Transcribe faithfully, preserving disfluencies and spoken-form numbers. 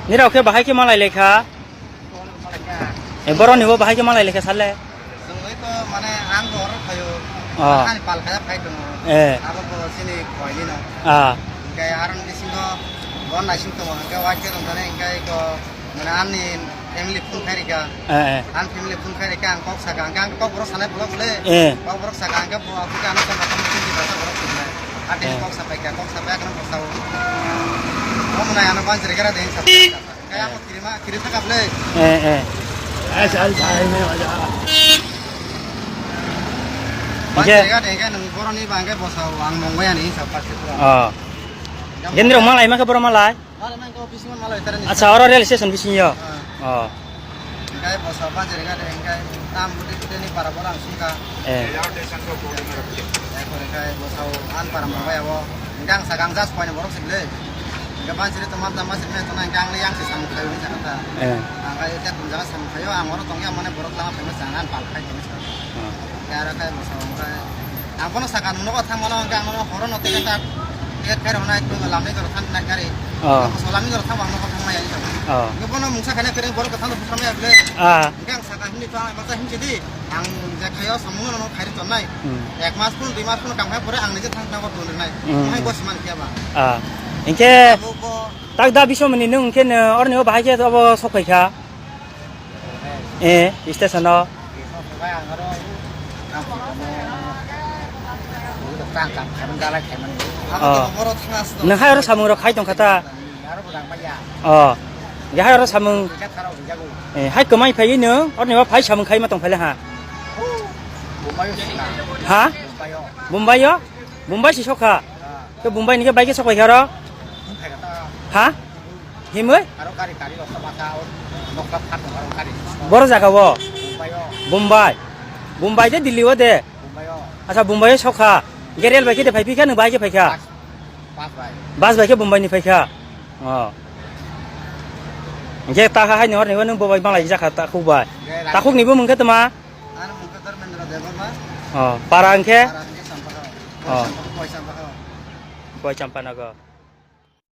Nirok khe bahai khe malai lekha. Borok malai kha. E, borok ni bo bahai khe malai lekha sale. Chwng oi to mane ang bo oro phaio. Oh. Ani pal kaya phai tongo. Eh. Abo bo chini khoi ni no. Ah. Hingke aro ni bisingo bo naising tongo. Hingke wai khe rong jani hingke ko mane ani family phone khai rikha. Eh, eh. Ang family phone khai rikha, ang kok saka, ang kok borok sanai borok le. Eh. Kok borok saka, ang bo abu ka ano sama phone khai rikha borok sini. Ate Eh. kok sapai kha, kok sapai kha, kok sao. Mo mwnai ano ban jere gara deng sapai kha. Kaya mo kirima, kiri thaka ble. Eh, eh. Ban Oke. jere gara deng kha, nung boroni bangke bosao, ang mongbai ani sapai kha. Oh. Gendro malai ma khe borok malai. Malai mang ko bisingo malai tarani. Acha, oro rail station bisingo. Ah. Oh. Engkai bosa banjir engkai, engkai tam budi budi ni para borang sungka. Eh. Engkai bosa an para mongbai abo. Engkai ang sagang jas koine borok sibile. Engkai banjir to mam tam masir me to nang engkai ang le yang si samung khayo ni sakata. Eh. Engkai te tum jaga samung khayo, ang oro tongya mane borok lama phai ma sangan pal khai ni sa. Oh. Engkai aro kai bosa engkai. Ang bono saka nung nogo thang mano engkai ang nono horo no ticket tak, ticket khai rok nai lamni doro thang nai gari. Oh. Bosa lamni doro thang bang nogo thang maya. Oh. Engkai bono mungsa khane kering borok thang bukha maya bile. Ah. Engke ang saka himni to ang baksa himsi di. Ang je khayo samung no khairi tonnai. Hmm. Ek mas phun, dui mas phun kam khai pore ang nije thang thang ton rinai. Hmm. Mohai bosi man kya ba. Ah. Engke Abo bo tak da bisomani nung engke no orni o bahai khe obo sok phai kha. Eh, station o. Ang tang tang khaman jalai khaman. Oh. Nung hai oro samung rok khai tong kha ta. Aro budang maya. Oh. Engke hai oro samung. Engke tharo bujago. Eh, hai kwmai phaiwi nung, orni o phai samung khai ma tong phai le ha. Bumbai o sina. Ha? Bumbai o. Bumbai o? Bumbai si sokha. Ah. Ke Bumbai ni khe bai khe sok pai kha ro? Bumbai kha ta. Ha? Himwi? Aro gari gari rok ta bata o. Nokta phat aro gari. Boro jaga o? Bumbai o. Bumbai. Bumbai de Delhi o de? Bumbai o. Acha Bumbai o sokha. Ge rail bai khe de phai phi kha nung bai khe phai kha? Bas. Bas bai. Bas bai khe Bumbai ni phai kha. Oh. Hingke ta ha hai ni hor ni bo nung bo bai malai jak kha takhuk bai. Hingke Takhuk ni bo mung khe tma? Ano mung khe Dharmendra Debbarma. Oh, para hingke? Para hingke Sampakha. Oh. Sampakha, Koi Sampakha. Koi Champanagar.